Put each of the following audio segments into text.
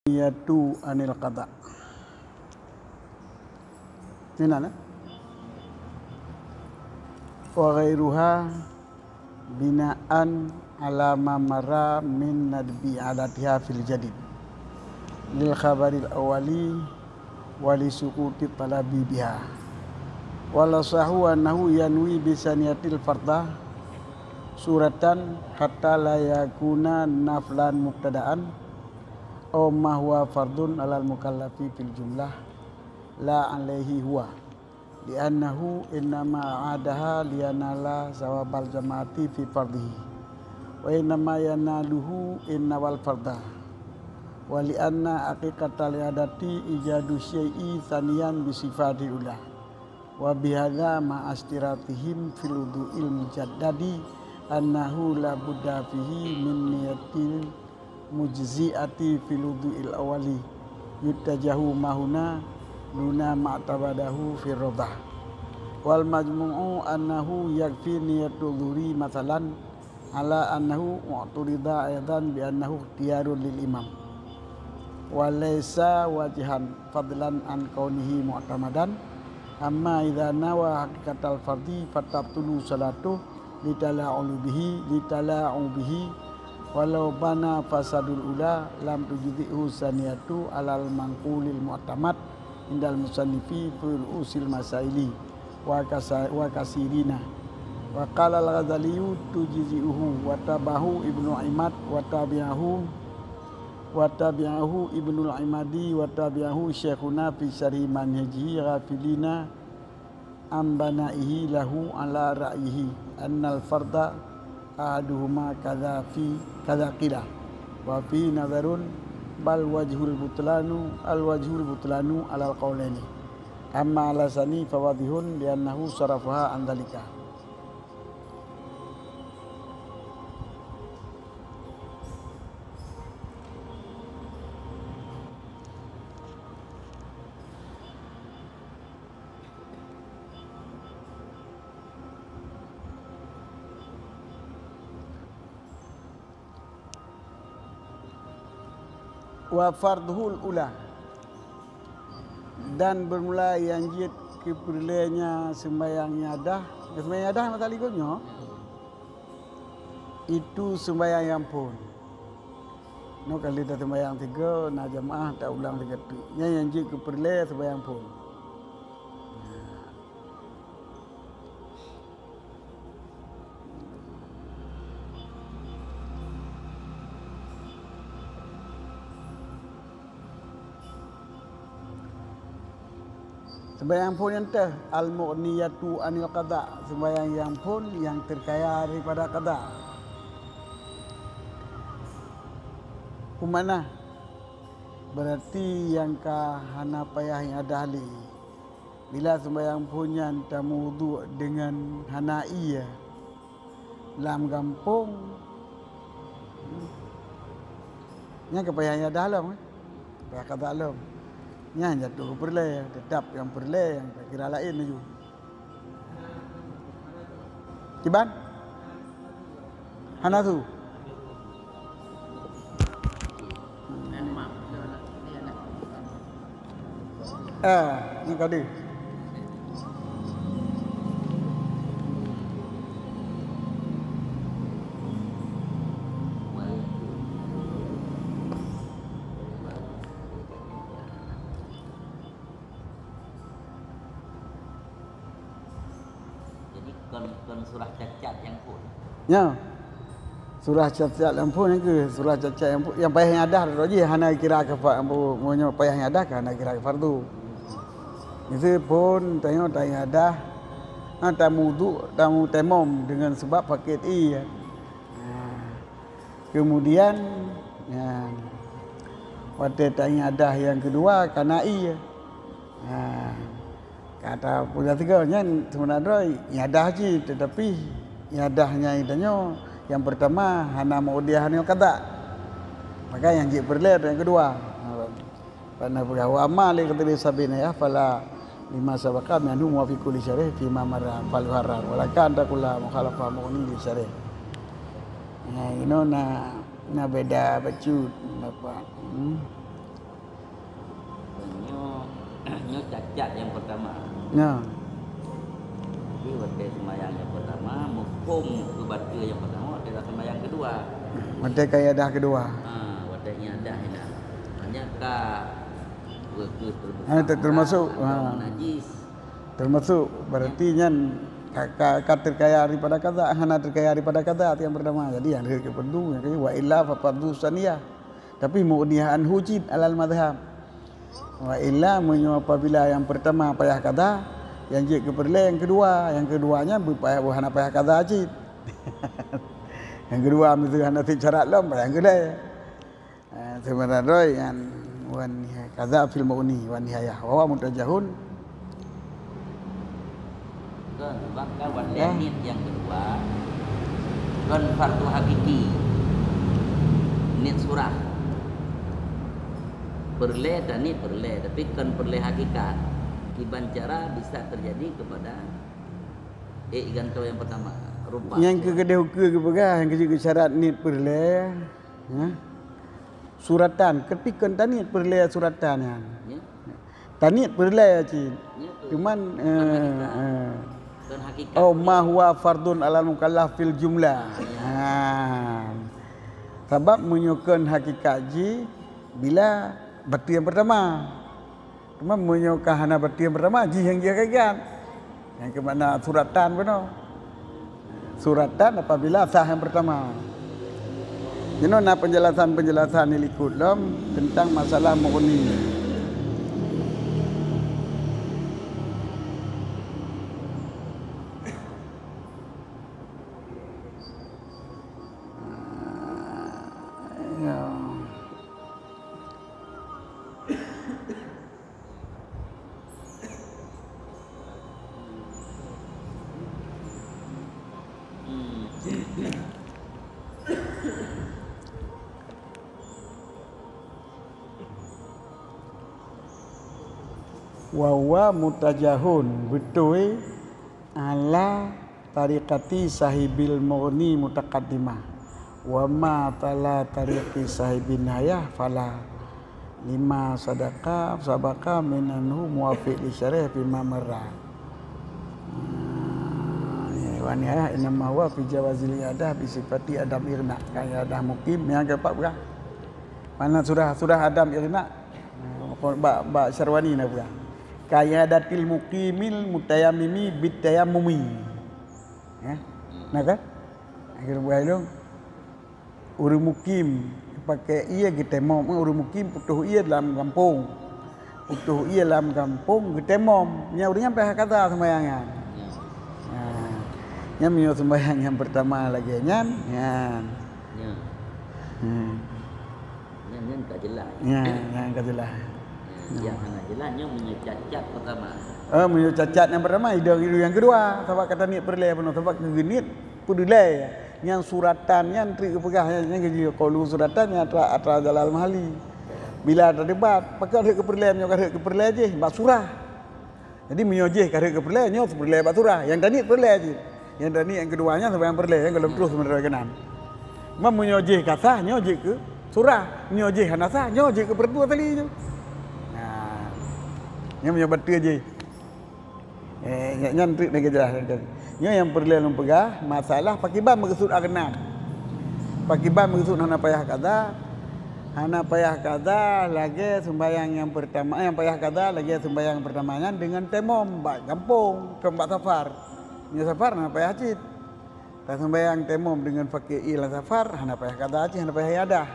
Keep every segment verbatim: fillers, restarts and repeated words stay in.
niyatu anil qada. Meunan, eh? Wa ghairuha bina'an ala ma marra min nadbi adatiha fil jadid lil khabaril awwali wa li suquti talabi biha. Wal asahu annahu yanwi bisaniyatil farda suratan hatta la yakuna naflan mubtada'an aw ma huwa fardun alal mukallafi fil jumlah la alaihi huwa, li'annahu innama a'adaha liyanala sawabal jama'ati fi fardhihi, wa innama yanaluhu in nawal farda, wa li'anna haqiqatal i'adati ijadu syai'i tsaniyan bi sifatil ula, wa bihadza ma'a ishtiratihim fil wudu'il mujaddadi annahu la budda fihi min niyatil mujzi'ati fil wudu'il awwali, yutajahu ma huna duna ma'tabadahu fi rawdah. Wal majmu'u annahu yakfi niyatu dhuhri mathalan ala annahu mu'turida aidan bi annahu ikhtiyarun lil imam wa laisa wajihan fadlan an kaunihi mu'tamadan. Amma idza nawa haqiqatal fardhi fatabtulu salatuh litala'ubihi, litala'ubihi, walau bana fasadul ula lam tujzi'hu saniyatu alal manqulil mu'tamad indal musannifi fi ru'usil masaili wa kasa-, wa kasirina. Wa qala al-Ghazaliyu tujzi'uhu wa tabahu Ibnu Imad wa tabi'ahu, wa tabi'ahu Ibnul Imadi wa tabi'ahu Syaikhuna fi syarhi manhajihi ghafilina am bana'ihi lahu ala ra'yihi annal farda ahaduhuma kadza fi kadza qila wa fi nadharun bal wajhul butlanu al wajhul butlanu alal qaulaini. Amma ala sani fawadhihun li'annahu sarafaha an dzalika. Wa fardhul ula, dan beurmula nyang jeuet keu peureulée nyan seumbahyang nyang adah. Seumbahyang nyang adah masa likot nyoe, itu seumbahyang nyang phon. Nyoe ka lheueh taseumbahyang sigoe, na jamaah taulang sigoe teuk. Nyan nyang jeuet keu peureulée seumbahyang phon. Seumbahyang phon nyang teuh, al-mughniyatu anil qada, seumbahyang nyang phon nyang teukaya daripada qada. Peue makna? Beurati nyang ka hana payah iadah lé. Bila seumbahyang phon nyan tameuwudhu deungon hana ié lam gampông, nyan ka payah iadah lom, eh? Payah qada lom. Nyan jatuh keu peureulée, teutap nyang peureulée nyang kira laén laju. Kiban? Hana su. Eh, ni ka deuh. Jadi kon, kon surah cacat nyang phon. Nyo. Surah cacat nyang phon nyang keuh, surah cacat nyang phon, nyang payah iadah droe jih hana kira keu fa-, meunyoe payah iadah ka hana kira keu fardu. Miseue phon tanyoe taiadah, ha, tameuwudhu, tameutemom deungon sabab sakét ié. Ha. Kemudian, nyan, watée taiadah nyang keudua ka na ié. Ha, kata peugah sigoe nyan seubeuna droe iadah cit, teutapi iadah nyang tanyoe nyang peurtama hana meuudiah nyoe qada. Maka nyang jeuet peureulée nyang keudua. Ha, Karena peugah, "Wa amma li qadri sabina ya fala lima sabaqa minhu muwafiqu li syarih fi ma marra fal yuharrar wa laka an taqula mukhalafah mughni li syarih." Nah, inoe na, na beda bacut pendapat. Hmm. Cat nyang pertama. Ya. Jadi, watèe sembahyang nyang pertama, muphom keu bateue nyang pertama, watèe sembahyang kedua. Watèe ka iadah kedua. Ha, watèe iadah inan. Hanya ka beukeuh terbuka. Ha, ter-, termasuk, aurat atau ha. Najis. Termasuk, berarti nyan ka, ka, ka terkaya daripada qadha, hana terkaya daripada qadha nyang pertama. Jadi, nyang rhot keu fardu, nyang kedua, wa illa fa fardu saniyah. Tapi mughniya anhu cit alal madhhab. Wa illa, meunyoe apabila nyang pertama payah qadha, nyang jeuet keu peureulèe nyang kedua, nyang kedua nyan beupayah, hana payah qadha cit. Nyang kedua miseue hana syarat lom, payah nyang keulhèe. Eh, sebenarnya nyan wan nihayah, qadha fil mughni wan nihayah. Wa huwa mutajahun. Kan, bahkan watèe eh? Niet nyang kedua, kon fardu hakiki. Niet surah. Peureulèe, taniet peureulèe, tapi kon peureulèe hakikat. Kiban cara bisa terjadi kepada, eh, gantoe nyang pertama. Rupa. Nyang keu keudeh ukeue geupeugah, nyang keu syarat niet peureulèe, ha? Suratan, tapi kon taniet peureulèe suratan nyan. Ya. Taniet peureulèe cit. Ya, tu. Cuman, eh, hakikat. Eh. Kon hakikat. Oh, ma huwa fardun alal mukallaf fil jumlah. Ya. Ha. Sabab meunyoe kon hakikat jih bila bateue nyang pertama. Cuma meunyoe ka hana bateue nyang pertama, jih nyang jih hakikat. Nyang keumakna suratan bunoe. Suratan apabila sah nyang pertama. Jinoe na penjelasan-penjelasan di likot lom tentang masalah mughni. Ya. Wa huwa mutajahun, beutôi, ala tariqati sahibil mughni mutaqaddimah, wa ma ala tariqi sahibin nihayah fala, lima sadaqa sabaqa min anhu muwafiq li syarih fi ma marra. Ah, ya, wa nihayah innama huwa fi jawazil iadah bi sifati adam ighna. Ka iadah mukim, nyang keempat peugah. Mana surah, surah adam ighna? Bak, bak Syarwani na peugah. Ka iadatil muqimil mutayammimi bit tayammumi. Ya. Nah kan? Akhir buah ilung. Ureueng mukim pakai ié geutemom, ureueng mukim putôh ié lam gampông. Putôh ié lam gampông geutemom. Nyan ureueng nyan payah qadha sembahyang nyan. Ya. Ha. Nyan meunyoe sembahyang nyang pertama lagèe nyan, nyan. Ya. Hmm. Nyan, nyan ka jelas. Ya, nyan ka jelas. Ya, nyang hana jelas nyoe meunyoe cacat pertama. Eh, meunyoe cacat nyang pertama, idong idong nyang kedua, sabab ka taniet peureulèe bunoe, sabab keu geuniet peureulèe. Nyang suratan nyan treuk geupeugah nyan, nyan geujih qaulu suratan nyan atra, atra Jalal Mahali. Bila tadebat, pakon rhot keu peureulèe, meunyoe ka rhot keu peureulèe jih bak surah. Jadi meunyoe jih ka rhot keu peureulèe, nyoe peureulèe bak surah. Nyang taniet peureulèe jih. Nyang taniet nyang keudua nyan sampoe nyang peureulèe, nyang gohlom troh seumeuntara keunan. Cuma meunyoe jih ka sah, nyoe jeuet keu surah. Meunyoe jih hana sah, nyoe jeuet keu peureudua tali nyoe. Nah. Nyoe meunyoe bateue jih. Eh, nyan, nyan treuk lagèe jeulaih. Nyoe nyang peureulèe lôn peugah, masalah pakiban meukeusut ageunan. Pakiban meukeusut hana payah qadha, hana payah qadha lagèe sembahyang nyang pertama, nyang payah qadha lagèe sembahyang pertama nyan deungon temom bak gampông, kon bak safar. Nyoe safar hana payah cit. Taseumbahyang temom deungon pakai ié lam safar, hana payah qadha cit, hana payah iadah.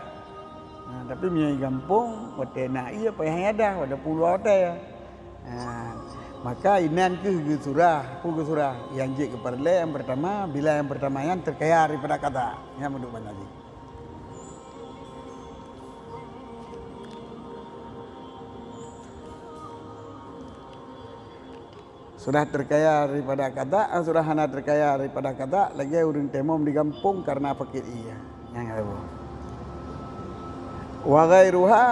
Nah, tapi meunyoe gampông, watèe na ié payah iadah, walaupun luwa watèe. Ha, maka inan kheueh geusurah, peue geusurah? Nyang jeuet keu peureulèe nyang pertama, bila nyang pertama nyan terkaya daripada qadha. Nyan meunurot bansa jih. Sudah terkaya daripada qadha, eh, sudah hana terkaya daripada qadha, lagèe ureueng temom di gampông karena pakai ié. Nyang ka lheueh. Wa ghairuha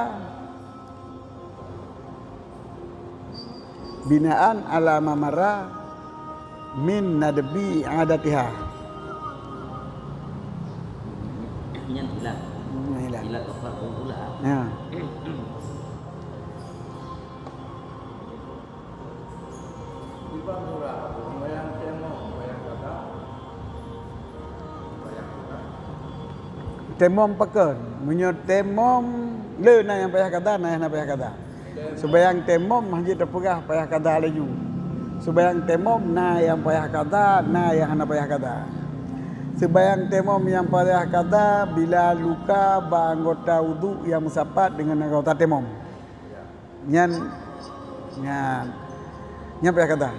binaan ala ma marra min nadbi adatiha. Nyan hilang. Nyan hilang. Hilang apa pula? Ya. Temom pakon? Meunyoe temom le na nyang payah kada, na nyang hana payah kada. Seubayang temom hana jeuet tapeugah payah kada laju. Seubayang temom na nyang payah kada, na nyang hana payah kada. Seubayang temom nyang payah kada bila luka bak anggota udhu nyang meusapat deungon anggota temom. Nyan, nyan, nyan payah kada.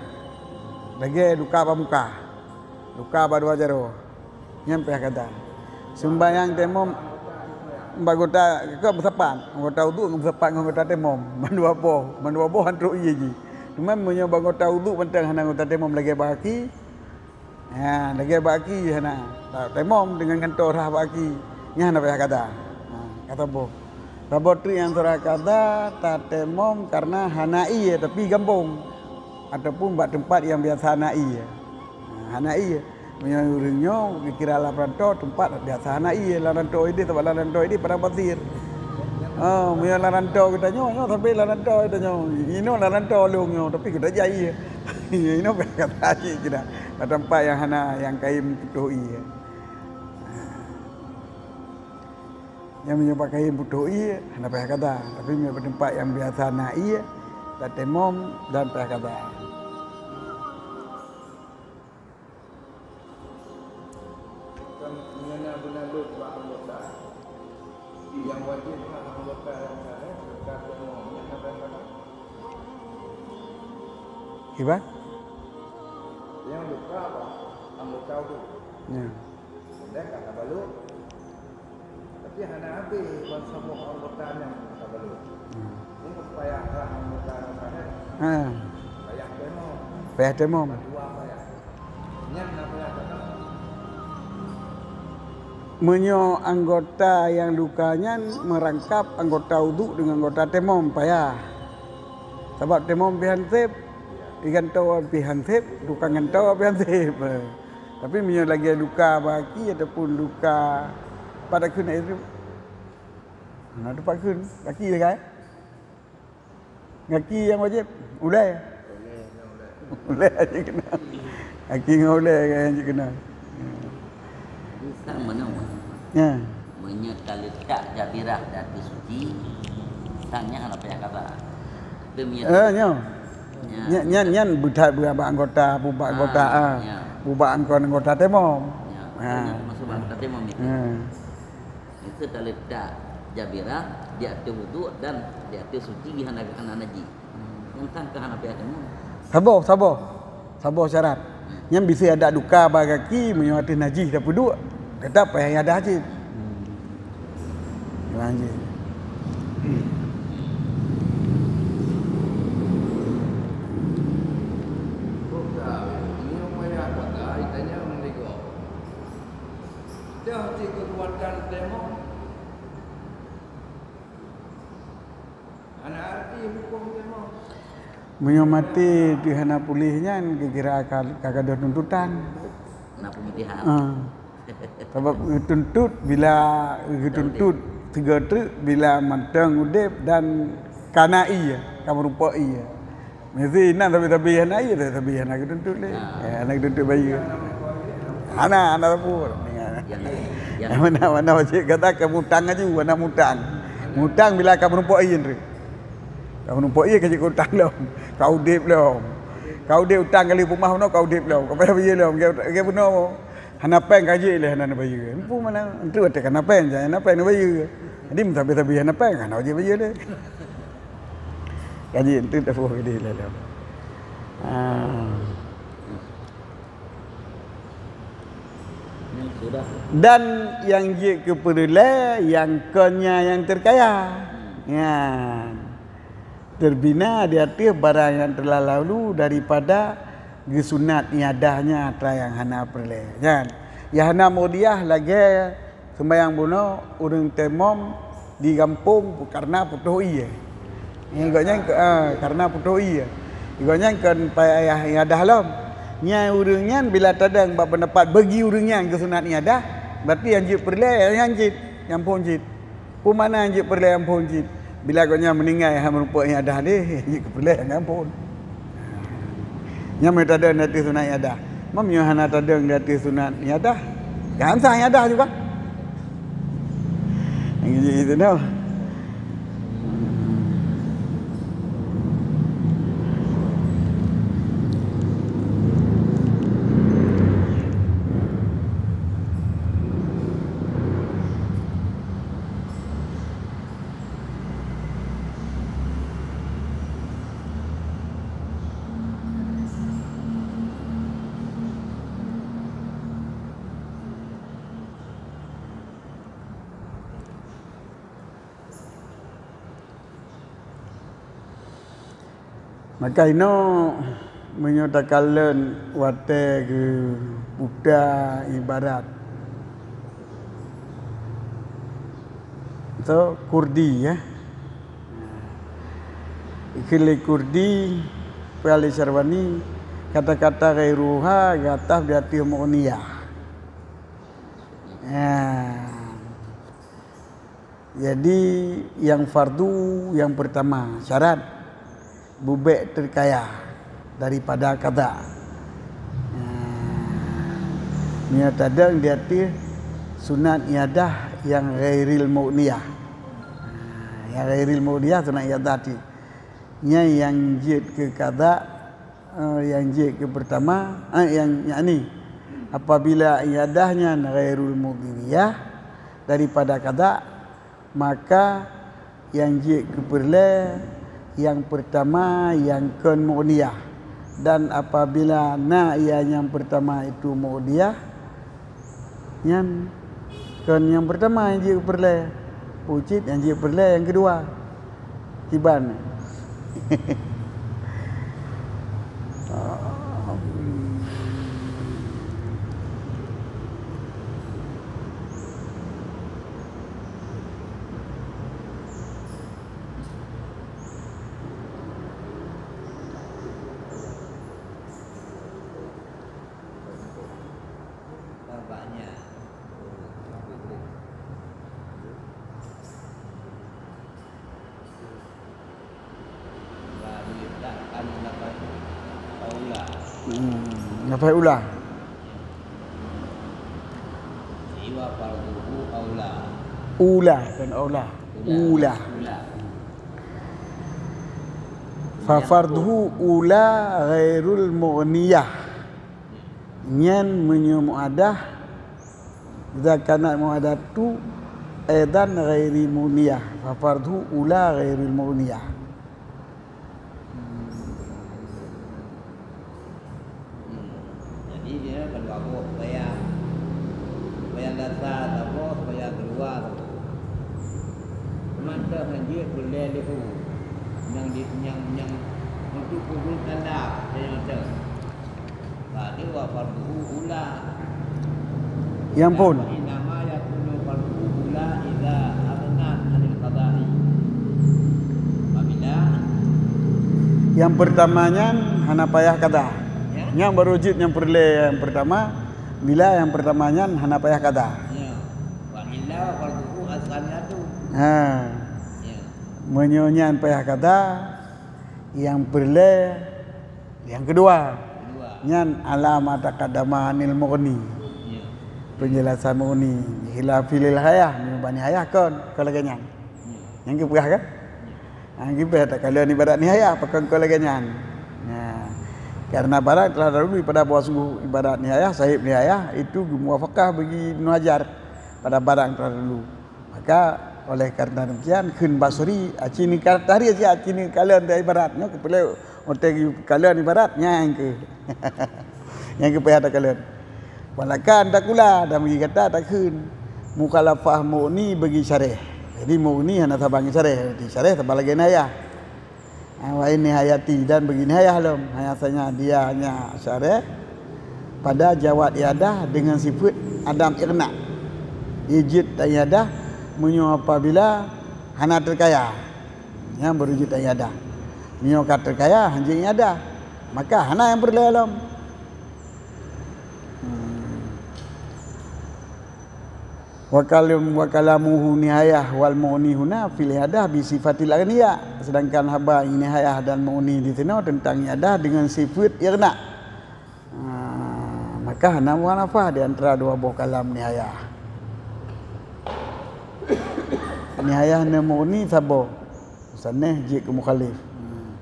Lagèe luka bak muka, luka bak dua jaroe, nyan payah kada. Sumbayang temom bak anggota, ka meusapat, anggota udhu meusapat ngon anggota temom, mandua boh, mandua boh han trok ié jih. Cuma meunyoe bak anggota udhu mantong hana anggota temom lagèe bak gaki, ha, lagèe bak gaki hana. Temom deungon gantoe rhah bak gaki, nyan hana payah kada. Ha, ka saboh. Saboh treuk nyang payah kada, tatemom kareuna hana ié tapi gampông, ataupun bak teumpat nyang biasa hana ié. Ha, hana ié. Meunyoe ureueng nyoe geukira lam rantô, teumpat biasa hana ié, lam rantô idéh, sabab lam rantô idéh padang pasir. Oh, meunyoe lam rantô geutanyoe, nyoe sabe lam rantô geutanyoe. Inoe lam rantô lôn nyoe, tapi geutanyoe ié. Inoe payah kada cit keunan. Lam teumpat nyang hana, nyang kayém putôh ié. Nyang meunyoe bak kayém putôh ié, hana payah kada. Tapi meunyoe bak teumpat nyang biasa na ié, tatemom dan payah kada. Meunyoe na beuna lôn bak anggota, nyang wajéb bak anggota nyang saleh, ka temom, nyan hana payah kada. Kiban? Nyang luka bak anggota udhu. Ya. Sudah ka tabalot. Tapi hana habéh ban saboh anggota nyang tabalot. Hmm. Nyoe payah rhah anggota nyang saleh. Ha. Payah temom. Payah temom. Dua payah. Nyan na payah temom. Meunyoe anggota nyang luka nyan meurangkab anggota udhu deungon anggota temom, payah. Sabab temom pih han sép, igantoe pih han sép, tukang gantoe pih han sép. Tapi meunyoe lagèe luka bak gaki ataupun luka, pat takheun, na teumpat kheun, gaki sagai. Gaki nyang wajéb, ulèe. Ulèe nyang jikeuna. Gaki ngon ulèe nyang jikeuna. Bisa meunoe. Ya. Meunyoe taleutak jabirah di ateueh suci, sang nyan hana payah kada. Tapi meunyoe Eh, nyoe. Ya. Nyan, nyan, nyan beuthat bak anggota, bak anggota, Ah, ah. Ya. Bak anggota temom. Ya. Ha. Nyan termasuk bak anggota temom itu. Ha. Itu taleutak jabirah di ateueh udhu dan di ateueh suci hana, hana najis. Nyan sang ka hana payah temom. Saboh, saboh. Saboh syarat. Nyan bisi adak luka bak gaki, meunyoe ateueh najih tapeuduek, teutap payah iadah cit. Payah cit. Dah cit keukuatan temom. Hana arti hukôm temom. Meunyoe maté teuh hana puléh nyan, geukira ka, ka gadôh tuntutan. Hana peumutihan. Ah. Sabab geutuntut bila geutuntut sigoe treuk bila mantong udép dan ka na ié, ka meurumpok ié. Meusti inan sabe-sabe hana ié, sabe-sabe hana geutuntut lé. Ya. Ya, hana geutuntut bayeue. Hana, hana sapeue. Nyang, nyang mana, mana wajéb gata ka mutang laju, hana mutang. Mutang bila ka meurumpok ié treuk. Ka meurumpok ié ka jeuet keu utang lom. Ka udép lom. Ka udép utang kali peumah bunoe ka udép lom. Ka payah bayeue lom. Lagèe, lagèe bunoe. Hana péng ka jeuet lé hana neubayeue. Empu mana? Entu watèe ka na péng, jangan na péng neubayeue. Jadi meusabe-sabe hana péng, hana wajéb bayeue lé. Ka jeuet entu taboh gede lé lom. Ah. Dan nyang jeuet keu peureulèe, nyang kon nyan nyang teukaya. Nyan. Teubina di ateueh barang nyang teulah lalu daripada geusunat iadah nyan atra nyang hana peureulèe. Nyan, nyang hana mudiah lagèe seumayang bunoe ureueng temom di gampông kareuna putôh ié. Nyan gobnyan, ah, kareuna putôh ié. Gobnyan kon payah iadah lom. Nyan ureueng nyan bila tadong bak peundapat bagi ureueng nyan geusunat iadah, berarti nyang jeuet peureulèe nyan cit, nyan phôn cit. Peue makna jeuet peureulèe amphon cit? Bila gobnyan meuninggai hana meurumpok iadah lé, jeuet keu peureulèe amphon. Nyan meunyoe tadong di ateueh sunat iadah. Meunyoe hana tadong di ateueh sunat iadah, kan sah iadah juga. Nyang jih itu noh. Maka inoe meunyoe takalon watée geuputa ibarat tu Kurdi, ya. Ikheun lé Kurdi, peue lé Syarbani, kata-kata ghairuha gata berarti mu'niyah. Ya. Jadi, nyang fardu nyang peurtama, syarat bubek teukaya daripada kada. Nah, nyoe tadong di ateueh sunat iadah nyang ghairil mu'niyah. Nah, nyang ghairil mu'niyah sunat iadah ti. Nyan nyang jeuet keu kada, eh, nyang jeuet keu peurtama, eh, nyang, yakni, apabila iadah nyan ghairul mu'niyah daripada kada, maka nyang jeuet keu peureulée nyang peurtama nyang kon mu'niyah. Dan apabila na ia nyang peurtama itu mu'niyah, nyan kon nyang peurtama nyang jeuet keu peureulée. Peue cit nyang jeuet keu peureulée nyang keudua. Kiban. Hmm, nafai ula. Ula, bukan aula. Ula. Fa fardhu ula ghairul mughniyah. Nyan meunyoe muadah, idza kanat muadatu aidan ghairi mughniyah, fa fardhu ula ghairil mughniyah. Jadi dia kedua boh sembahyang. Sembahyang dasar saboh, sembahyang keudua saboh. Mantong hanjeuet peureulée leuhu. Nyang di, nyang, nyang untuk kubur tanda, dia nyata. Berarti wa fardhuhu ula. Nyang phon. Innama yakunu fardhuhu ula idza aghnat anil qada'i. Apabila nyang peurtama nyan hana payah kada. Ya. Nyang barô jeuet nyang peureulée nyang peurtama, bila nyang peurtama nyan hana payah kada. Ya. Wa illa fardhuhu as-saniyatu. Ha. Ya. Meunyoe nyan payah kada, nyang peureulée nyang keudua, nyan ala ma taqaddama anil Mughni. Ya. Penjelasan Mughni, khilafil Nihayah, meunyoe bak Nihayah kon, kon lagée nyan. Ya. Nyang geupeugah kan? Ya. Nyang geupeugah takalon ibarat Nihayah, pakon kon lagée nyan. Nah, karena barang telah dahulu pada bahwa sungguh ibarat Nihayah, sahib Nihayah itu muwafaqah bagi Ibnu Hajar pada barang telah dahulu. Maka, oleh karena demikian, kheun Basri, aci neuka-, tari aci, aci neukalon ibarat nyoe, keupeulée watée geukalon ibarat, nyan keuh. Nyan keuh payah takalon. Walakan takula dan bagi gata takheun. Mukhalafah Mughni bagi syarah. Jadi, Mughni hana saban ngon syarah. Jadi, syarah saban lagée Nihayah. Ha, wa in nihayati dan bagi Nihayah lom. Hanya saja dia hanya syarah pada jawab iadah dengan sifat adam ighna. Ijid dan iadah meunyoe apabila hana teukaya. Nyan baru ijid dan iadah. Meunyoe ka teukaya, hanjeuet iadah. Maka hana nyang peureulée lom. Hmm. Wa kalam-, wa kalamuhu Nihayah wal Mughni huna fil iadah bi sifatil aghniya. Sedangkan haba Nihayah dan Mughni di sinoe tentang iadah dengan sifat ighna. Ah, maka hana mukhalafah di antara dua boh kalam nihayah. Nihayah ngon mughni saboh. Musannif jeuet keu mukhalif. Hmm.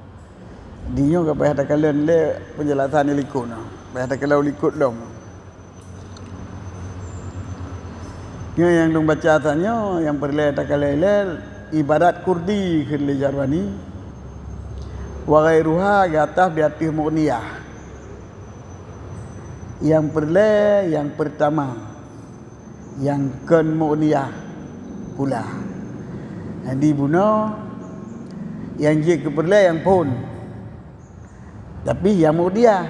Di nyoe ka payah takalon lé penjelasan di likot nyoe. Payah takalon likot lom. Nyoe nyang lôn baca tanyoe, nyang peureulée takalon lé ibarat kurdi kheun lé Jarwani. Wa ghairuha geuataf di ateueh mughniyah. Nyang peureulée, nyang peurtama. Nyang kon mughniyah pula. Jadi bunoe nyang jeuet keu peureulée nyang phon. Tapi nyang mughniyah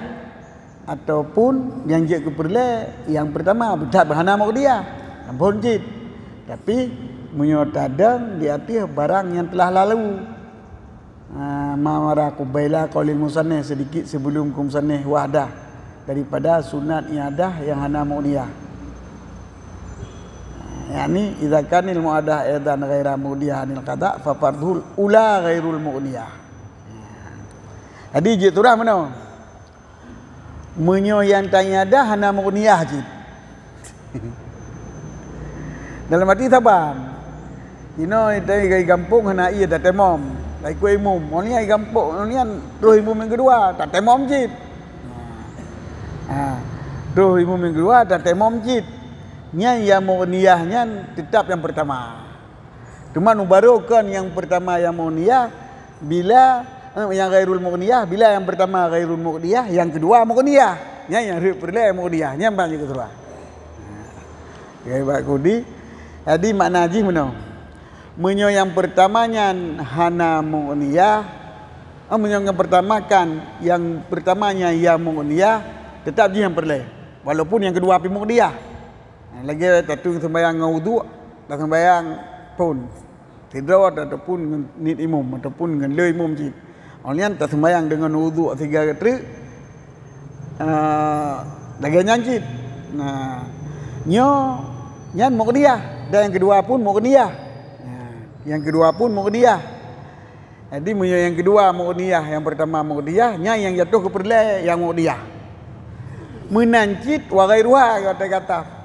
ataupun nyang jeuet keu peureulée nyang peurtama beuthat hana mughniyah, nyang phon cit. Tapi meunyoe tadong di ateueh barang nyang telah lalu. Ah, ma mada qabla qaulil musannif, sedikit sebelum keu musannif wahdah daripada sunat i'adah nyang hana mughniyah. Ah, yakni idza kanil mu'adah aidan ghaira mughniyah anil qada fa fardhul ula ghairul mughniyah. Jadi jeuet surah meunoe. Meunyoe nyang tai'adah hana mughniyah cit. Dalam arti saban. Inoe tadi di gampông hana ié tatemom, taikot imum. Ngon nyan di gampông, ngon nyan troh imum nyang keudua, tatemom cit. Ha. Troh imum nyang keudua, tatemom cit. Nyan nyang mughniyah nyan teutap nyang peurtama. Teuma mubaroe kon nyang peurtama nyang mughniyah, bila, eh, nyang ghairul mughniyah, bila nyang peurtama ghairul mughniyah, nyang keudua mughniyah. Nyan nyang rhot peureulée mughniyah, nyan ban jeuet keu surah. Geuba kudi. Jadi makna jih meunoe. Meunyoe nyang peurtama nyan hana mughniyah, eh, meunyoe nyang peurtama kan, nyang peurtama nyan nyang mughniyah, teutap jih nyang peureulée. Walaupun nyang keudua pih mughniyah. Lagée tateung seumbahyang ngon uduk, taseumbahyang phon sidroe ataupun ngon niet imum ataupun ngon lhée imum cit. Óh lheueh nyan taseumbahyang deungon uduk siga treuk, eh, lagée nyan cit. Nah, nyoe nyan mughniyah dan nyang keudua pun mughniyah. Nah, nyang keudua pun mughniyah. Jadi meunyoe nyang keudua mughniyah, nyang peurtama mughniyah, nyan nyang jatuh keu peureulée nyang mughniyah. Meunan cit wa ghairuha gata-gata.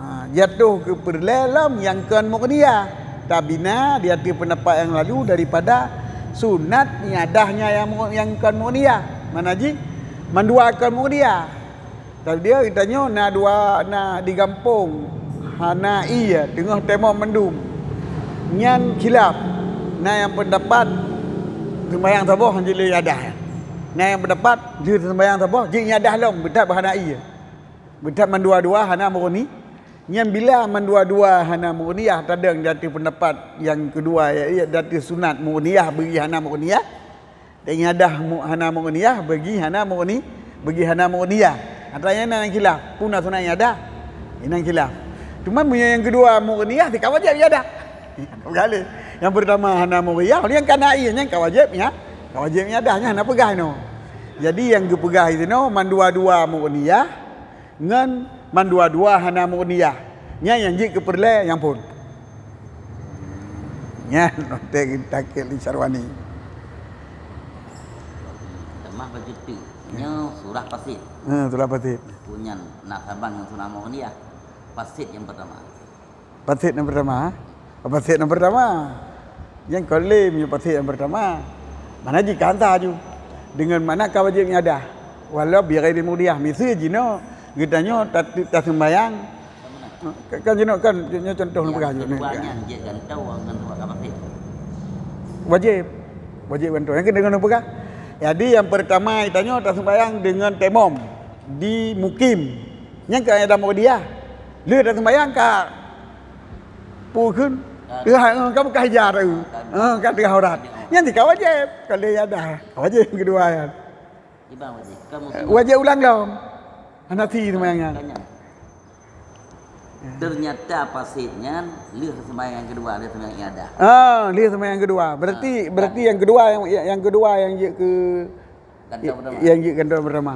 Ha, jatuh keu peureulée lom nyang kon mughniyah. Tabina di ateueh peundapat nyang lalu daripada sunat i'adah nyan nyang mu-, nyang kon mughniyah. Makna jih mandua kon mughniyah. Tapi dia geutanyoe na dua, na di gampông, hana ié, teungoh temom mandum. Nyan khilaf. Na nyang peundapat seumbahyang saboh jeuet lé i'adah. Na nyang peundapat jeuet seumbahyang saboh jeuet i'adah lom, beuthat hana ié. Beuthat mandua-dua hana mughni. Nyan bila mandua-dua hana mughniyah, tadong di ateueh peundapat nyang keudua, ya, ya, di ateueh sunat mughniyah bagi hana mughniyah. Dan i'adah mu-, hana mughniyah, bagi hana mughni, bagi hana mughniyah. Atra nyan na nyang khilaf, peue na sunat i'adah? Nyan khilaf. Cuma meunyoe nyang keudua mughniyah, ka wajéb i'adah. Bukan lé. Nyang peurtama hana mughniyah, nyang kana ié nyan ka wajéb, ya. Ka wajéb i'adah, nyan hana peugah inoe. Jadi nyang geupeugah inoe mandua-dua mughniyah, ngon mandua-dua hana mughniyah. Nyan nyang jeuet keu peureulée nyang phon. Nyan watée geutakét lé Syarwani. Tamah baju tu. Nyoe surah pasit. Ha, surah pasit. Peue nyan na saban ngon surah mughniyah. Pasit nyang peurtama. Pasit nyang peurtama, ha? Pasit nyang peurtama. Nyang kon lé meunyoe pasit nyang peurtama. Mana jih ka hantar ju. Deungon makna ka wajéb i'adah. Walau bi ghairi mughniyah. Miseue jinoe geutanyoe ta-, taseumbahyang. Ka, kan jinoe kan, nyoe contoh nyang peugah ju. Nyang keudua nyan jeuet gantoe ngon surah ka pasit. Wajéb. Wajéb gantoe. Nyang keudua nyang peugah. Jadi nyang peurtama geutanyoe taseumbahyang deungon temom di mukim. Nyan ka i'adah mughniyah. Lheueh taseumbahyang ka peue kheun? Teuhah, eh, ka buka hijab tu. Eh, ka teuhah aurat. Nyan jih ka wajéb. Ka lheueh i'adah. Ka wajéb keudua nyan. Wajéb ulang lom. Hana si seumbahyang nyan. Ternyata pasit nyan lheueh seumbahyang nyang keudua, lheueh seumbahyang i'adah. Ah, lheueh seumbahyang keudua. Berarti, ah, berarti nyang keudua nyang, nyang keudua nyang jeuet keu Gantoe peurtama. Nyang jeuet gantoe peurtama.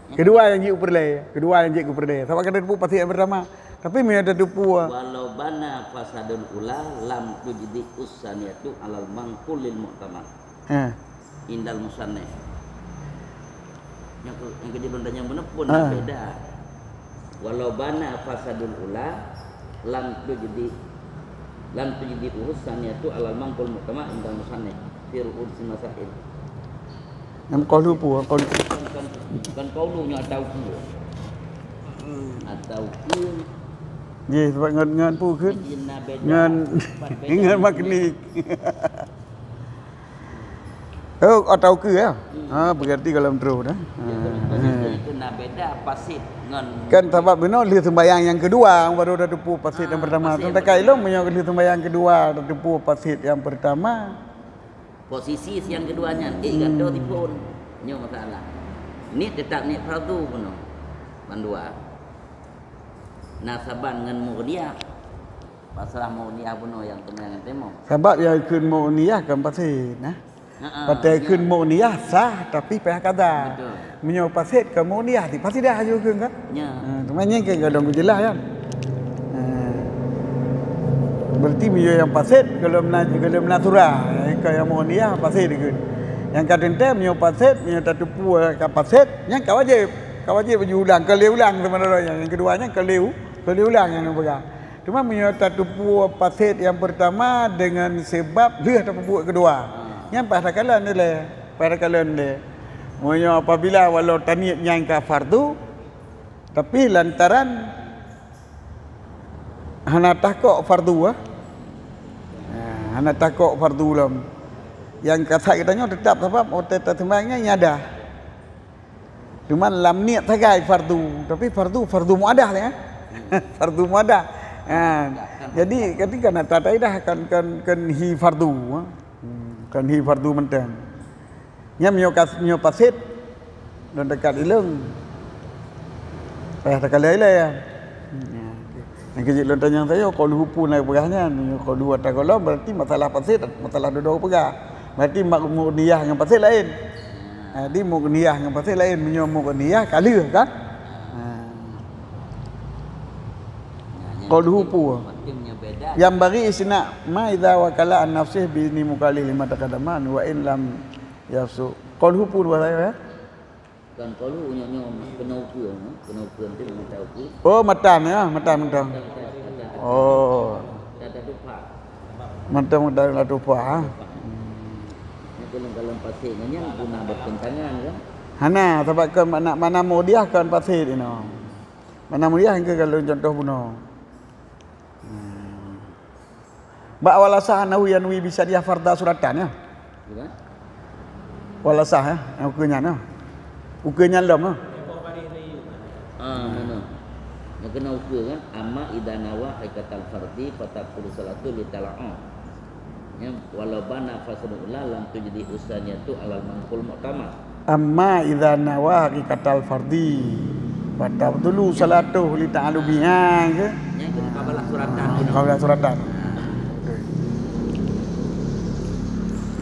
Nyang keudua nyang jeuet keu peureulée, keudua nyang jeuet keu peureulée. Sabab ka tateupeue pasit nyang peurtama. Tapi meunyoe tateupeue, walau bana fasadul ula lam tujzi us-saniyatu alal manqul lil mu'tamad. Ha. Indal musannif. Nyang ke, nyang keujeuet lôn tanyong beuna pun, ah, na beda. Walau bana fasadul ula, lam tujdi, lam tujdi uhus saniyatu alal manqul mu'tamad indal musannif fi ru'usil masail. Nyang qaulu pu, qaulu. Kan, kan, kan qaulu nyoe atau pu. Atau pu. Jih, sebab ngon, ngon pu kheun. Jih, na beda. Ngon, empat beda. Ngon magnet. Oh, atau ke ya? Hmm. Ha, berarti kalau terus dah. Jadi, ha, kalau itu, itu na beda fasid ngon. Kan sabab bunoe lheueh sembahyang nyang kedua baru tateupeue fasid nyang, ah, pertama. Fasid yang pertama. Teuka ilong meunyoe lheueh sembahyang kedua tateupeue fasid nyang pertama. Posisi nyang kedua nyan, eh, hmm, gadoh tipon. Nyoe masalah. Niet tetap niet fardu bunoe. Bandua. Na saban ngon mu'niyah. Masalah mu'niyah bunoe nyang teuma nyang teumo. Sabab nyang kheun mu'niyah kan pasti, nah. Heeh, patéh ya. Kheun mu'niyah sah, tapi payah kada. Betul. Meunyoe fasid ka mu'niyah, di pasti dah aju kheun kan? Ya. Ha, cuma nyan kan kadang ku jelas kan. Ha. Berarti meunyoe nyang fasid, golom na, golom na surah. Nyang ka nyang mu'niyah, fasid kheun. Nyang ka teuntèe, meunyoe fasid, meunyoe tateupeue ka fasid, nyan ka wajéb. Ka wajéb aju ulang, ka lé ulang sebenarnya. Nyang kedua nyan ka lé u-, ka lé ulang nyang peugah. Cuma meunyoe tateupeue fasid nyang pertama deungon sebab lheueh tateupeue kedua. Ha. Nyan payah takalon dilèe, payah takalon dilèe. Meunyoe apabila walau taniet nyan ka fardu, tapi lantaran hana takok fardu, ah. Ha, hana takok fardu lom. Nyang kasat geutanyoe tetap sabab watèe taseumbahyang nyan iadah. Cuman lam niet sagai fardu, tapi fardu, fardu muadah ya. Fardu muadah. Ha. Jadi, jadi kan ata taidah kan, kan, kan hi fardu, ha. Hmm, kan hi fardu mantong. Nyan meunyoe kas-, meunyoe fasid, dan dekat ilong. Payah takalai-kalai ya. Hmm, ya, okey. Nyang keujeuet lôn tanyong sayoe, qauluhu peue na peugah nyan? Meunyoe qauluhu atau qauluhu, berarti masalah fasid, masalah dudoe peugah. Berarti mak-, mu'niyah ngon fasid laén. Ha, jadi mu'niyah ngon fasid laén. Meunyoe mu'niyah ka lheueh kan? Ha. Qauluhu peue? Nyang bagi istina ma idza wakala an nafsih bi izni mukallaf lima taqaddama wa in lam yafsu. Qauluhu peue bahasa ya? Kan kalu nyoe, nyoe keunoe ukeue, ha? Keunoe ukeue tu mata ukeue. Oh, matan ya, matan, matan. Matan, matan, matan. Oh. Matan, matan, matan tupa, ha? Nyoe kalau, kalau pasé nyan guna bertentangan, kan? Hana, sabab kan makna, makna mu'niyah kan pasé inoe. Makna mu'niyah ke kalau contoh bunoe. Hmm. Bak walasah annahu yanwi bisadiyah fardha suratan, ya. Gimana? Walasah, ya, nyang ukeue nyan, ya. Ukeue nyan lom, ya. Ah, mana? Nyang keunoe ukeue kan, amma idza nawa haqiqatal fardhi fatabtulu salatu li tala'u. Ya, walau bana fasadul ula lam tujdi usaniyatu alal manqul mu'tamad. Amma idza nawa haqiqatal fardhi, fatabtulu salatuh li ta'allubiha ke? Nyan keu muqabalah suratan. Ah, muqabalah suratan.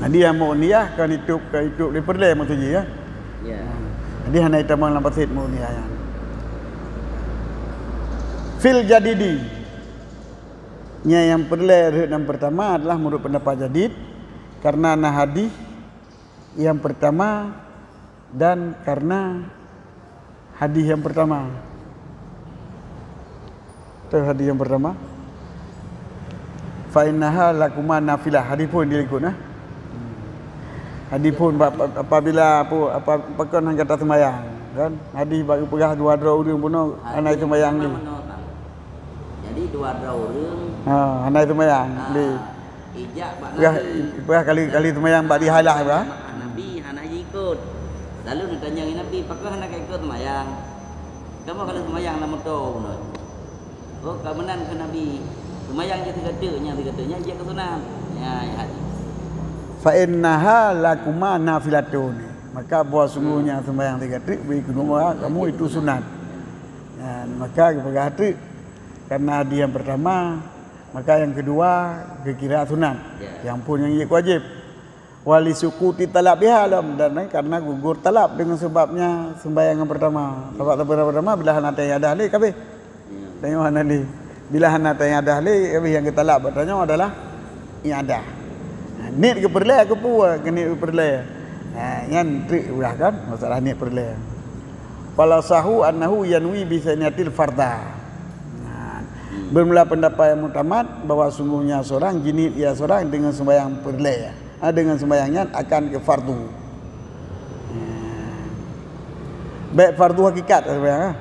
Jadi nyang mu'niyah kan itôp, kan itôp lé peureulèe maksud jih, ya? Ya. Jadi hana itamong lam fasid mu'niyah nyan. Fil jadidi. Nyan nyang peureulèe rhot nyang pertama adalah menurut pendapat jadid, karena na hadis yang pertama dan karena hadis yang pertama. Tu hadis yang pertama. Fa innaha lakuma nafilah. Hadis phôn di likot, nah. Hadis phôn ba-, ba-, apabila apa, apa, pakon hana gata sembahyang, kan? Hadis bak geupeugah dua droe ureueng bunoe hana sembahyang lé. Jadi dua droe ureueng. Ha, hana sembahyang lé. Ijak bak Nabi. Peugah kali, kali seumayang bak dihalah, peugah. Nabi hana jiikot. Lalu neutanyong Nabi, "Pakon hana kaikot seumayang? Kamoe ka lheueh seumayang lam moto bunoe." Oh, ka meunan kheun Nabi, "Seumayang jih sigoe teuk, nyang sigoe teuk nyan jeuet keu sunat." Ya, ya hadis. "Fa innaha lakuma nafilatun." Maka bahwa sungguhnya seumayang sigoe teuk bagi keudua kamu itu sunat. Dan maka geupeugah teuk, karena hadis yang pertama, maka yang kedua geukira sunat. Ya. Yang pun yang jeuet wajéb. Wa li suquti talabiha lom, dan karena gugur talab dengan sebabnya sembahyang yang pertama. Sebab sembahyang pertama bila hana taiadah lé kabéh. Ya. Tanyoe hana lé. Bila hana taiadah lé, kabéh yang geutalab bak tanyoe adalah iadah. Ha, niet geupeureulèe, keupeue keu niet geupeureulèe. Ha, nyan treuk ulah kan masalah niet peureulèe. Fal asahu annahu yanwi bi tsaniyatil fardha. Nah, bermula pendapat yang muktamad bahwa sungguhnya seorang jiniet ia seorang dengan sembahyang peureulée, ah, dengan sembahyang nyan akan keu fardu. Nah, baik fardu hakikat sembahyang, ah.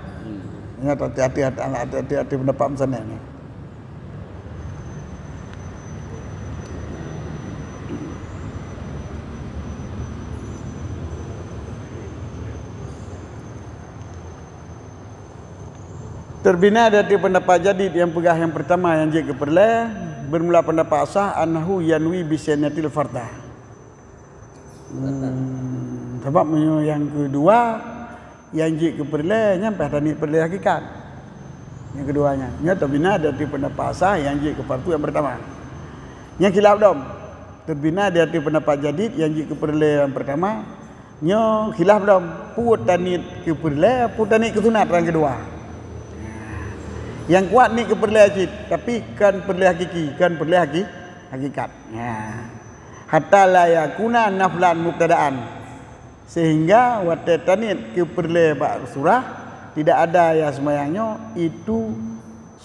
Ingat, hati-hati, hati-hati, hati-hati pendapat meusanan ni. Teubina dari pendapat jadid nyang peugah nyang peurtama nyang jeuet keu peureulée, bermula pendapat asah annahu yanwi bi tsaniyatil fardha. Hmm, sabab meunyoe nyang keudua, nyang jeuet keu peureulée, nyan payah taniet peureulée hakikat. Nyang keudua nyan, nyoe teubina dari pendapat asah nyang jeuet keu fardu nyang peurtama. Nyang khilaf lom, teubina dari pendapat jadid nyang jeuet keu peureulée nyang peurtama. Nyoe khilaf lom, peue taniet keu peureulée, peue taniet keu sunat nyang keudua. Nyang kuat niet keu peureulée cit, tapi kon peureulée hakiki, kon peureulée haki-, hakikat. Nya. Hatta la yakuna naflan mubtadaan. Sehingga watée taniet keu peureulée bak surah, tidak ada ya sembahyang nyoe itu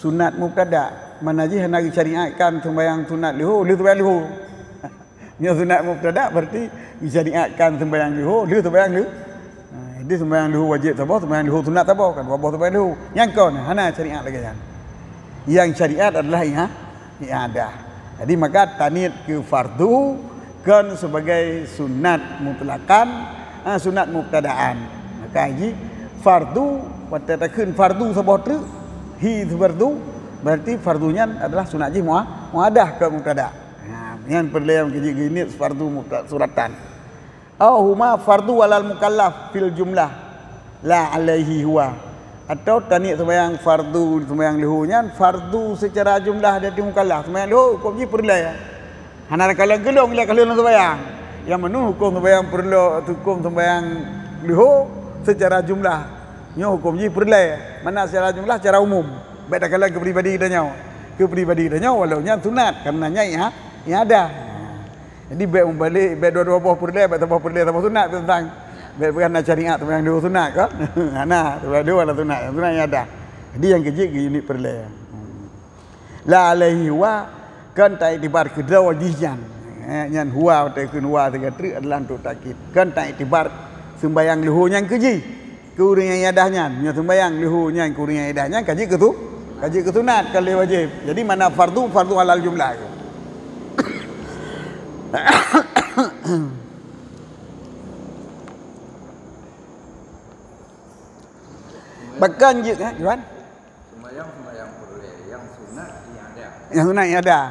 sunat mubtada. Mana jih hana geusyariatkan sembahyang sunat leuho, lheueh sembahyang leuho. Nyoe sunat mubtada berarti geusyariatkan sembahyang leuho, lheueh sembahyang leuho. Ha, jadi sembahyang leuho wajéb saboh, sembahyang leuho sunat saboh, kan dua boh sembahyang leuho. Nyang kon hana syariat lagée nyan. Yang syariat adalah iha-, i'adah. Jadi maka taniet keu fardu kon sebagai sunat mutlaqan, ha, sunat mubtadaan. Maka jih fardu, watée takheun fardu saboh treuk, hi fardu, berarti fardu nyan adalah sunat jih mua-, muadah keu mubtada. Ha, nyan peureulée nyang keujeuet geuniet fardu muta-, suratan. Au huma fardu alal mukallaf fil jumlah, la alaihi huwa. Atawa taniet sembahyang fardu, sembahyang leuho nyan fardu secara jumlah di ateueh mukallaf. Sembahyang leuho huköm jih peureulée. Hana takalon keu lôn, ilée ka lôn sembahyang. Nyang meunan huköm sembahyang peureulée, huköm sembahyang leuho secara jumlah. Nyoe huköm jih peureulée. Mana secara jumlah, secara umum. Bék takalon keu pribadi tanyoe. Keu pribadi tanyoe, walau nyan sunat, karena nyan iha-, i'adah. Jadi bék meubalek, bék dua-dua boh peureulée, bék saboh peureulée, saboh sunat teuntang. Bék peugah na syariat sembahyang leuho sunat, kan? Hana, sembahyang leuho hana sunat, sunat i'adah. Jadi nyang keujeuet geuniet peureulée. La alaihi huwa, kon taiktibar keudroe jih nyan. Eh, nyan huwa, watée kheun huwa sigoe treuk adalah untuk takkid. Kon taiktibar sembahyang leuho nyan keu jih. Keu ureuëng nyang i'adah nyan, meunyoe sembahyang leuho nyan keu ureuëng nyang i'adah nyan ka jeuet keu su-, ka jeuet keu sunat, ka lheueh wajéb. Jadi mana fardu, fardu alal jumlah. Bahkan jeuet, eh, Johan? Sembahyang, sembahyang peureulée, nyang sunat i'adah. Nyang sunat i'adah.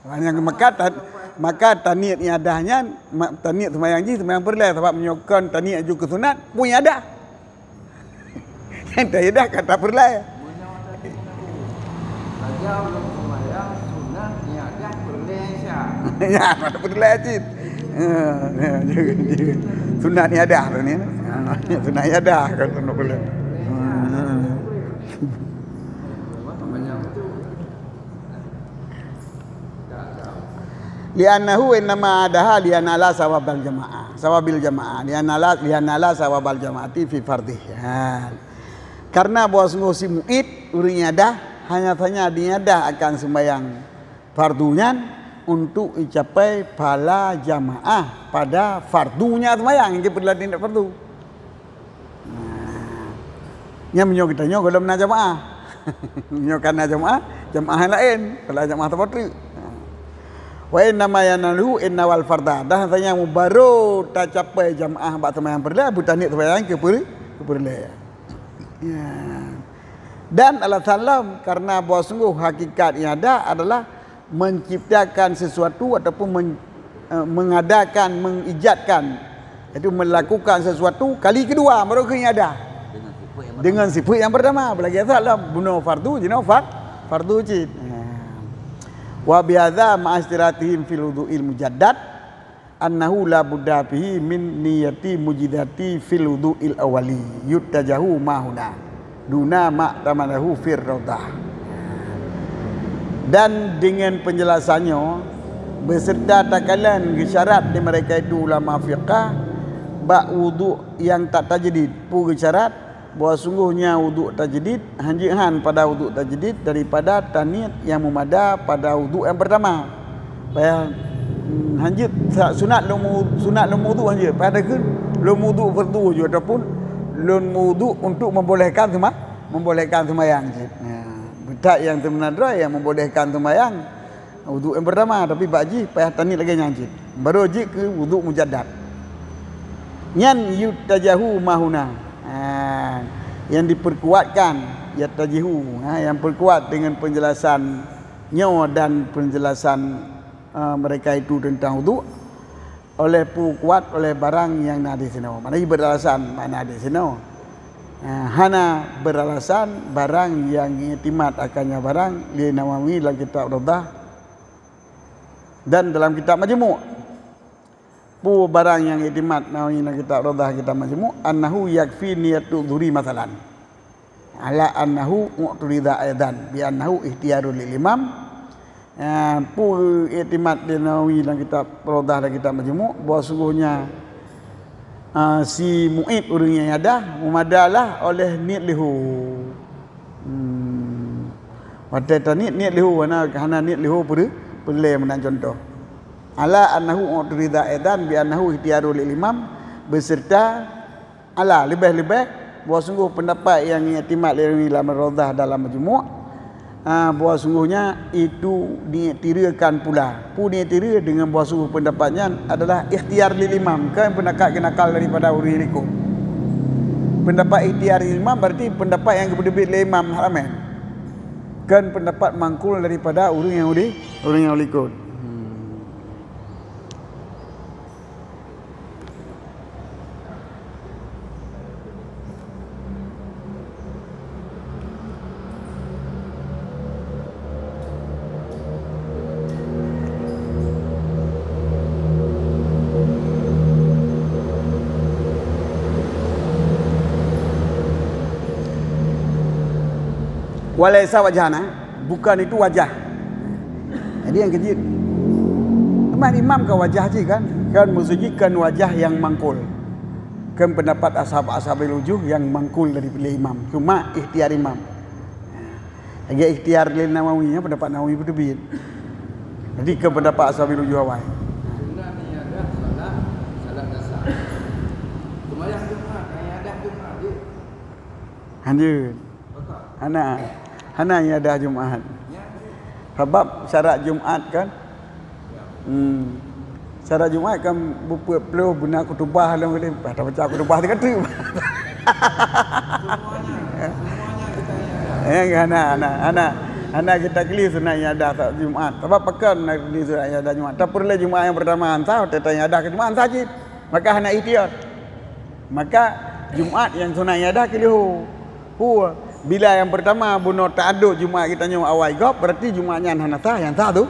Nyang maka ta-, maka taniet i'adah nyan, ma-, taniet sembahyang jih sembahyang peureulée, sabab meunyoe kon taniet aju keu sunat, peue i'adah? Nyang taidah ka tapeureulée. Raja ulôn sembahyang sunat i'adah peureulée Isya. Ya, peureulée cit. Ya, ya, jeuet, jeuet. Sunat i'adah tu ni. Ha, sunat i'adah kan, sunat peureulée. Hmm. Li'annahu innama adaha liyanala sawabal jamaah, sawabil jamaah, liyanala, liyanala sawabal jamaati fi fardhih. Ha. Karena bahwa sungguh si mu'id, ureuëng i'adah, hanya saja di'iadah akan sembahyang fardu nyan untuk icapai pahala jamaah pada fardunya sembahyang, nyang jeuet peureulée tindak fardu. Nah, nyan meunyoe geutanyoe gohlom na jamaah. Meunyoe ka na jamaah, jamaah laén, kalau jamaah saboh treuk. Wa innama yanaluhu in nawal fardha. Dan hanya mubaro tacapai jamaah bak sembahyang peureulée, beutaniet sembahyang keu peureulée. Ya. Dan alasan lom, karena bahwa sungguh hakikat i'adah adalah menciptakan sesuatu ataupun men-, eh, mengadakan, mengijadkan, iaitu melakukan sesuatu kali kedua, baru keu i'adah. Dengan sifat yang pertama. Dengan sifat yang pertama, apalagi asal lah bunoe fardu, jinoe far-, fardu cit. Ya. Wa bihadza ma'asytiratihim fil wudu'il mujaddad, annahu la budda fihi min niyati mujizati fil wudu'il awwali, yuttajahu ma huna duna ma tamadahu fir raudhah. Dan dengan penjelasannya, beserta takalon geusyarat di mereka itu ulama fiqah, bak wudu yang tak tajdid, peue geusyarat, Bahwa sungguhnya wuduk tajdid hanjeuet han pada wuduk tajdid daripada taniet nyang meumada pada wuduk nyang peurtama. Payah, hmm, hanjeuet sa-, sunat lôn mu-, sunat lôn meuwuduk hanjeuet. Payah takheun lôn meuwuduk fardu ju ataupun lôn meuwuduk untuk membolehkan seuma-, membolehkan seumayang cit. Ya, beutak nyang teumeunan droe nyang membolehkan seumayang. Wuduk nyang peurtama, tapi bak jih payah taniet lagèe nyan cit. Baru jeuet keu wuduk mujaddad. Nyan yutajahu mahuna. Ha, yang diperkuatkan, yatajihu. Ha, yang perkuat dengan penjelasan nyoe dan penjelasan, eh, mereka itu tentang wuduk. Oleh peue kuat oleh barang nyang na di sinoe. Makna jih beralasan makna di sinoe. Ha, hana beralasan barang nyang iktimat akan nyan barang lé Nawawi lam kitab Raudhah dan dalam kitab Majmu'. Peue barang nyang iktimat Nawawi lam kitab Raudhah, kitab Majmu', annahu yakfi niyatu dhuhri masalan. Ala annahu u'turida aidan bi annahu ikhtiyarul lil imam. Ya, peue iktimat di Nawawi dalam kitab Raudhah dan kitab Majmu', bahwa sungguhnya, ah, si mu'id ureueng nyang iadah meumadalah oleh niet leuho. Hmm. Watèe taniet niet leuho, hana, hana niet leuho peue-, peureulèe meunan contoh. Ala annahu u'turida aidan bi annahu ikhtiyarul lil imam, beserta Ala, leubeh-leubeh, bahwa sungguh pendapat nyang iktimat lé Nawawi lam Raudhah dalam Majmu', ah, bahwa sungguhnya itu diiktireukan pula. Peue diiktireu deungon bahwa sungguh pendapat nyan adalah ikhtiyar lil imam, kon pendapat geunakal daripada ureueng likot. Pendapat ikhtiyar lil imam berarti pendapat nyang geupeuteubiet lé imam Haramain. Kon pendapat mangkul daripada ureueng nyang uli-, ureueng nyang likot. Hmm. Walaisa wajhana, bukan itu wajah. Jadi nyang keujeuet. Teuma imam ka wajah cit kan? Kan maksud jih kan wajah nyang mangkul. Kan pendapat ashab-, ashabil wujuh nyang mangkul dari pilih imam. Cuma ikhtiyar imam. Lagèe ikhtiyar lé Nawawi, ya, pendapat Nawawi beuteubiet. Jadi kan pendapat ashabil wujuh awai. Sunat iadah salat, salat dasar. Seumayang Jumat, iadah Jumat je. Hanjeuet. Hana. Hana iadah Jumaat. Sabab syarat Jumaat kan, hmm, syarat Jumaat kan beupeuet ploh beuna khutubah lom kali. Bah tabaca khutubah teuka teuk. Eh, hana, hana, hana. Hana kita kli sunat iadah Jumaat. Sabab pakon na kli sunat iadah Jumaat? Tapeureulèe Jumaat nyang peurtama han sah, watèe taiadah keu Jumaat han sah cit. Maka hana ikhtiyar. Maka Jumaat nyang sunat iadah keu leuho. Peue? Bila nyang peurtama bunoe teuadot Jumaat geutanyoe awai gob, berarti Jumaat nyan hana sah, nyang sah tu,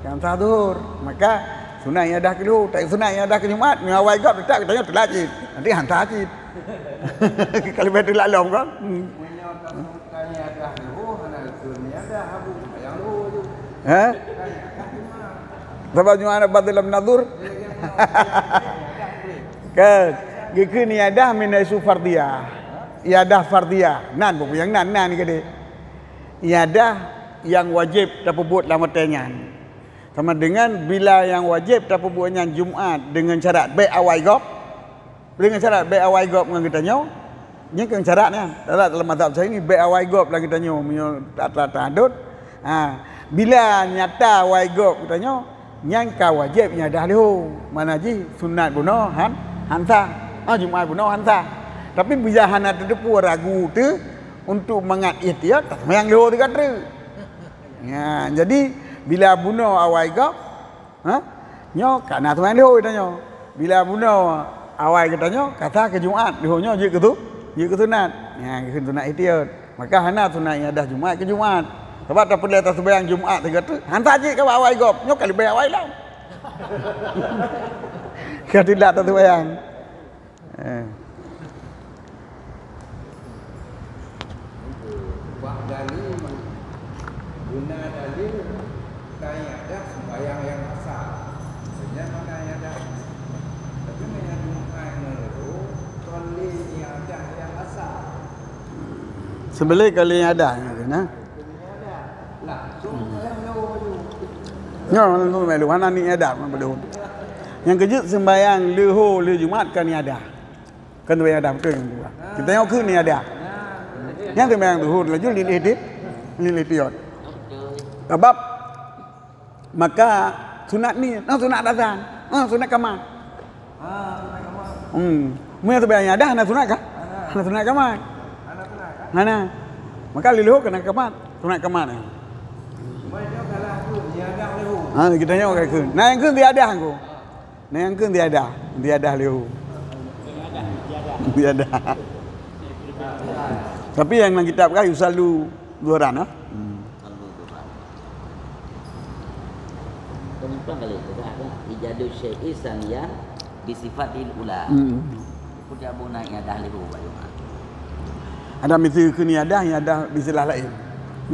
nyang sah Zuhur. Maka sunat iadah keu leuho, tak sunat iadah keu Jumaat, nyoe awai gob, teutap geutanyoe teulat cit. Nanti han sah cit. Ka leubeh teulat lom kan? Hmm. Meunyoe ka iadah leuho, hana keuneuk iadah, Abu, seumayang leuho ju. Hah? Sabab Jumaat na badal lam nazur. Kan, geukheun iadah min haitsu fardhiyah. Iadah fardhiyah. Nan, buku nyang nan, nan keudeh. Iadah nyang wajéb tapeubuet lam watèe nyan. Sama dengan bila nyang wajéb tapeubuet nyan Jumaat deungon syarat bèk awai gob. Deungon syarat bèk awai gob ngon geutanyoe, nyan keuh syarat nyan. Syarat dalam mazhab Syafi'i bèk awai gob lam geutanyoe, meunyoe atra-atra adot. Ha, bila nyata awai gob geutanyoe, nyan ka wajéb iadah leuho. Makna jih sunat bunoe han, han sah. Ha, Jumaat bunoe han sah. Tapi bila hana teuteupue ragu teuh untuk mangat ihtiyat, seumayang leuho teuka treuk. Ya, jadi bila bunoe awai gob, Ha? Nyoe ka na seumayang leuho geutanyoe. Bila bunoe awai geutanyoe, ka sah keu Jumaat, leuho nyoe jeuet keu su-, jeuet keu sunat. Nyan geukheun sunat ihtiyat. Maka hana sunat iadah Jumaat keu Jumaat. Sabab tapeureulèe taseumayang Jumaat sigoe teuk, han sah cit ka awai gob, nyoe ka leubeh awai lom. Ka teulat taseumayang. Eh. Bak dalil, guna dalil, ka iadah sembahyang nyang asar. Sebenarnya mana iadah? Tapi meunyo Jumaat ngon leuho, kon lé iadah nyang asar. Seubeulée kali iada nyan, nah. Nyoe langsung melu hana ni iada. Nyang keujeuet sembahyang leuho lé Jumat kan iada. Kan tu iada beutôi kan tu. Kita nyoe keu ni iada. Nyang sembahyang leuho laju lilih di lilih tiot. Sabab maka sunat ni, nah sunat azan, nah sunat kamat. Hmm. Meunyoe teubiet nyan dah na sunat ka? Na sunat kamat. Hana. Maka leuho keunan kamat, sunat kamat. Ha, kita nyoe ka kheun. Nah nyang kheun tiada aku. Nah nyang kheun tiada, tiada leuho. Tiada. Tapi nyang lam kitab kan yusallu zuhran, ha? Hmm. Penumpang kali tu dah ada ijadu syai'i saniyan bisifatil ula. Hmm. Aku dia buat naik iada leuho baru. Ada misi keu iada, iada bisilah lain.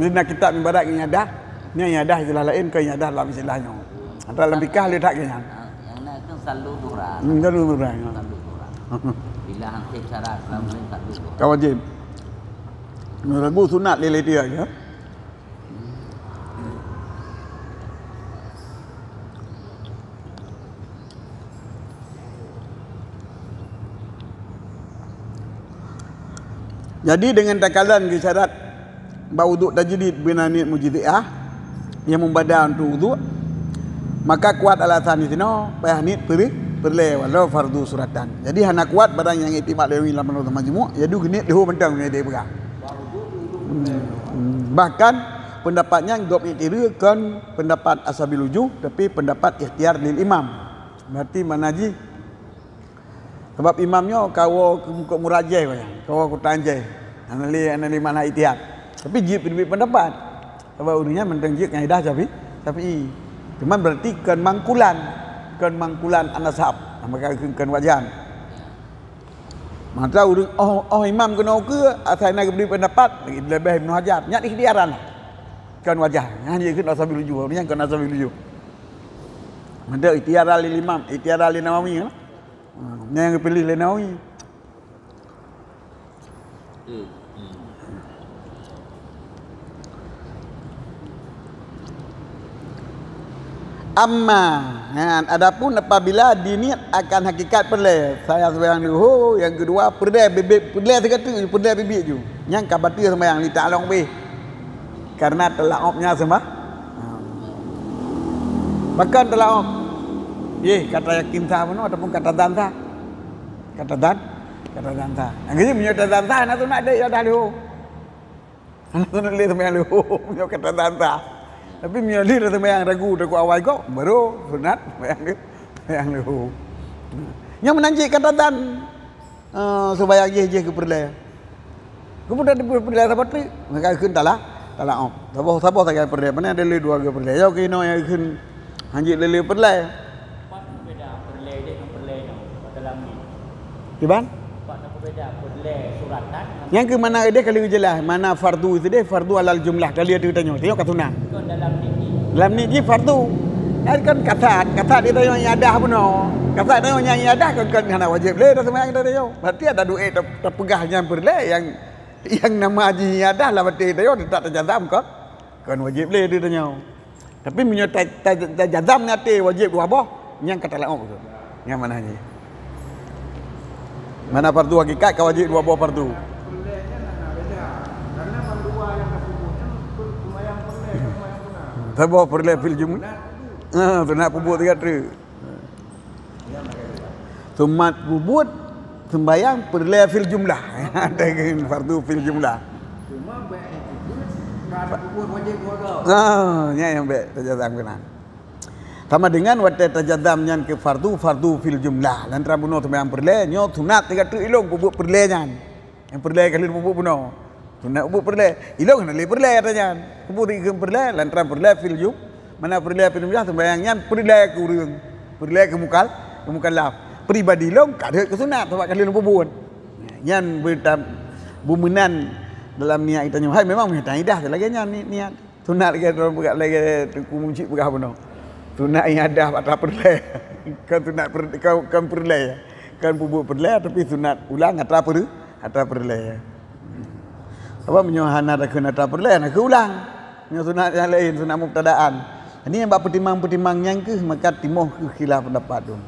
Ni na kitab ibarat iada, ni iada istilah lain ke iada dalam istilah nyoe. Antara lam fikah le tak ke nyan. Yang nak kan sallu duhra. Hmm, sallu duhra. Sallu duhra. Bila hansip syarat, lalu sallu duhra. Ka wajib. Ragu sunat lilih dia ya. Jadi dengan takalan ke syarat bak uduk tajdid beuna niet mujizah yang membada untuk uduk, maka kuat alasan di sinoe payah niet peri perle walau fardu suratan. Jadi hana kuat barang yang itibak lewi lam majmuk, jadi niet leuho mantong yang dia pegang. Hmm. Hmm. Bahkan pendapat nyan gob iktiri kon pendapat ashabil wujuh, tapi pendapat ikhtiar lil imam. Berarti mana ji? Sebab imam nyoe kawo keu murajai ko nyan, kawo keu tanjai. Hana lé, hana lé mana ihtiyat. Tapi jeuet peuduek pendapat. Sebab ureuëng nyan mantong jeuet kaidah Syafi-, Syafi'i. Cuman berarti kon mangkulan, kon mangkulan an-nasab. Maka kon wajan. Maka ureuëng oh, oh imam keunoe keue asai na geubri pendapat leubeh Ibnu Hajar. Nyan ikhtiaran lah. Kon wajah. Nyan jeuet keu ashabil wujuh. Nyan kon ashabil wujuh. Maka ikhtiaran lil imam, ikhtiaran lin Nawawi lah. Ha, nyan nyang geupiléh lé Nawawi. Amma, ha, adapun apabila diniet akan hakikat peureulée, saya sembahyang leuho, nyang keudua peureulée bibit, peureulée sigoe teuk, peureulée bibit ju. Nyan ka bateue sembahyang li ta'alluq bih. Karena teula'ob nyan seumbah. Ha. Pakon teula'ob? Yeh, ka tayakin sah bunoe ataupun ka tazan sah? Ka tazan, ka tazan sah. Nyang keu jih meunyoe tazan sah, na sunat dek iada leuho. Na sunat lé sembahyang leuho, meunyoe ka tazan sah. Tapi meunyoe lé sembahyang ragu, takot awai gob, baru sunat sembahyang leuho, sembahyang leuho. Nyang meunan cit ka tazan. Ah, sembahyang jih, jih keu peureulée. Keumudian di peureulée saboh teuk, maka kheun tala-, tala'ob. Saboh, saboh sagai peureulée, pane ada lé dua geu peureulée. Yo keunoe nyang kheun hanjeuet lé-lé peureulée. Pat beda peureulée deh ngon peureulée nyoe, dalam ni. Kiban? Pat beda peureulée suratan ngon. Nyang keu mana deh kali jeulaih, mana fardu itu deh, fardu alal jumlah, kali itu tanyoe, tanyoe ka sunat. Kon dalam ni. Dalam ni jih fardu. Kan, kan kasat, kasat dia tanyoe iadah bunoe. Kasat tanyoe nyang iadah kan, kan hana wajéb lé dah sembahyang dah tanyoe. Berarti ada duek ta-, tapeugah nyang peureulée nyang, nyang nama jih iadah lam até tanyoe teutap tajazam kon, kon wajéb lé di tanyoe. Tapi meunyoe ta-, ta-, tajazam lam até wajéb dua boh, nyang ka tala'ob tu. Nyang mana jih? Mana fardu hakikat ka wajéb dua boh fardu. Saboh peureulée fil jum-, ha, sunat peubuet tiga teuk. Sunat peubuet sembahyang peureulée fil jumlah. Dengan fardu fil jumlah. Cuma bèk peubuet, ka ada peubuet wajéb dua goe. Ha, nyan nyang bèk tajazam keunan. Sama dengan watée tajazam nyan keu fardu, fardu fil jumlah. Lantaran bunoe sembahyang peureulée, nyoe sunat tiga teuk ilong peubuet peureulée nyan. Nyang peureulée ka lheueh peubuet bunoe. Sunat peubuet peureulée. Ilong hana lé peureulée ata nyan. Peubuet ikheun peureulée, lantaran peureulée fil jum-, mana peureulée fil jumlah sembahyang nyan peureulée keu ureuëng. Peureulée keu mukal-, keu mukallaf. Pribadi ilong ka deuek keu sunat, sabab ka lheueh peubuet. Nyan beuta-, beumeunan dalam niat geutanyoe. Hai memang meuhai idah lagée nyan ni-, niat. Sunat lagée droe peugah, lagée Teungku Muncik peugah bunoe. Sunat iadah atra peureulée. Kon sunat per-, kon, kon peureulée. Kon peubuet peureulée, tapi sunat ulang atra per-, atra peureulée. Apa meunyoe hana takheun atra peureulèe, na kheueh ulang. Nyoe sunat nyang laén, sunat mubtadaan. Jadi nyang bak peutimang-peutimang nyan kheueh maka timoh kheueh khilaf pendapat tu.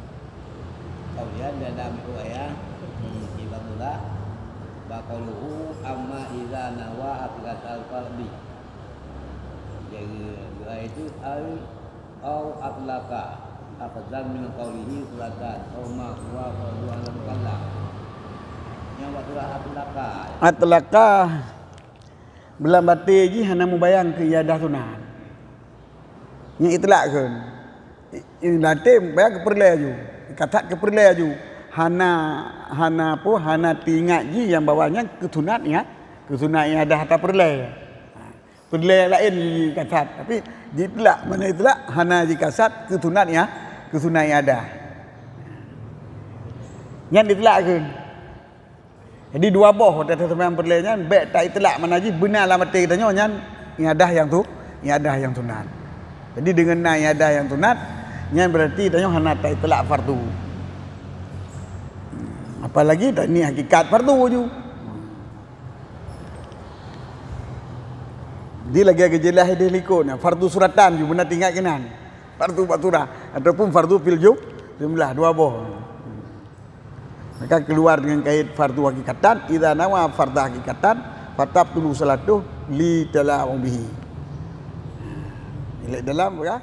Kemudian dalam riwayat Imam Mula, wa qauluhu amma idza nawa aqidatal qalbi. Jadi, doa itu al Au atlaqa, akhzan min qaulihi sulatan, au ma huwa fardhu 'alal mukallaf. Nyang bak surah atlaqa. Atlaqa, beulam baté jih hana mubayang keu iadah sunat. Nyang itlak kheun. I-, i-, baté mubayang keu peureulèe ju. Kasat keu peureulèe ju. Hana, hana apa, hana teuingat jih nyang bahwa nyan keu sunat, ya. Keu sunat iadah atra peureulèe. Peureulèe laén jih kasat, tapi jitlak, mana itlak hana jikasat keu sunat, ya, keu sunat iadah. Nyan itlak kheun. Jadi dua boh watèe taseumayang peureulèe nyan bèk taitlak, mana jih beuna lam até geutanyoe nyan iadah nyang tu, iadah nyang sunat. Jadi deungon na iadah nyang sunat, nyan berarti tanyoe hana taitlak fardu. Apalagi ta-, ni hakikat fardu ju. Di lagèe geujeulaih di likot nyan, fardu suratan ju beuna teuingat keunan. Fardu bak surah ataupun fardu fil jum-, jumlah, dua boh. Maka keluar dengan kait fardu hakikatan, idza nawa fardha hakikatan, fatabtulu salatuh li tala'ubihi. Ilek dalam, ya.